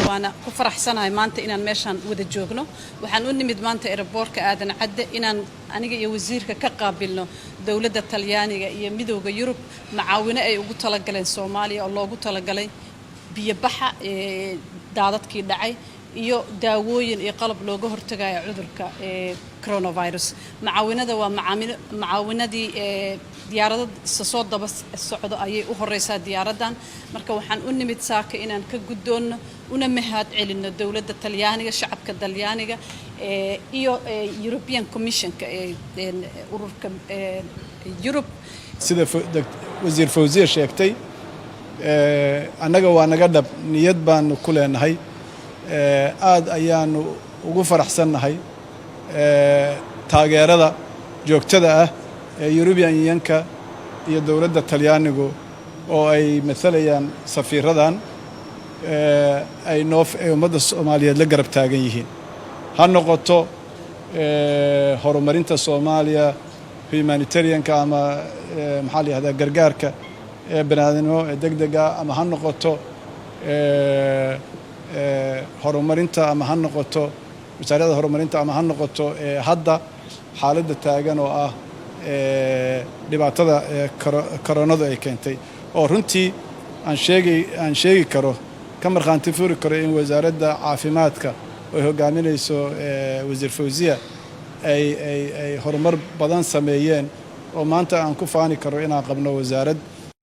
Waana ku faraxsanahay maanta inaan meeshaan wada joogno. Waxaan u nimid maanta airportka Aadan Cadde inaan aniga iyo wasiirka ka qaabilno dowladda Talyaaniga iyo Midowda Yurub macaawino ay ugu talagaleen Soomaaliya oo loogu talagalay biyobaxa ee daadadkii dhacay iyo daawooyin iyo qalab looga hortagayo cudurka ee coronavirus. Macaawinada waa macaawinadii ee diyaarado isa soo daba socdo ayay u horeysaa diyaaraddan. Marka waxaan u nimid saaka inaan ka guddoonno una mahad celinno dowladda Talyaaniga, shacabka Talyaaniga iyo European Commissionka ee ururka Yurub. Sida Wasiir Fawziya sheegtay, annaga waa naga dhab, niyad baanu ku leenahay, aad ayaanu ugu faraxsannahay taageerada joogtada ah ee European Unionka iyo dowladda Talyaanigu oo ay maalayaan safiiradan ay noo ay ummadda Soomaaliyeed la garab taagan yihiin, ha noqoto horumarinta Soomaaliya, humanitarianka ama maxaa la yihahdaa, gargaarka ee baniaadamnimo ee deg dega, ama ha noqoto horumarinta, ama ha noqoto wasaaradda horumarinta, ama ha noqoto hadda xaaladda taagan oo ah dhibaatada koronadu ay keentay, oo runtii aan sheegi karo, ka markhaanti furi karo in Wasaaradda Caafimaadka ay hogaaminayso Wasiir Fawziya ay horumar badan sameeyeen, oo maanta aan ku faani karo inaan qabno wasaarad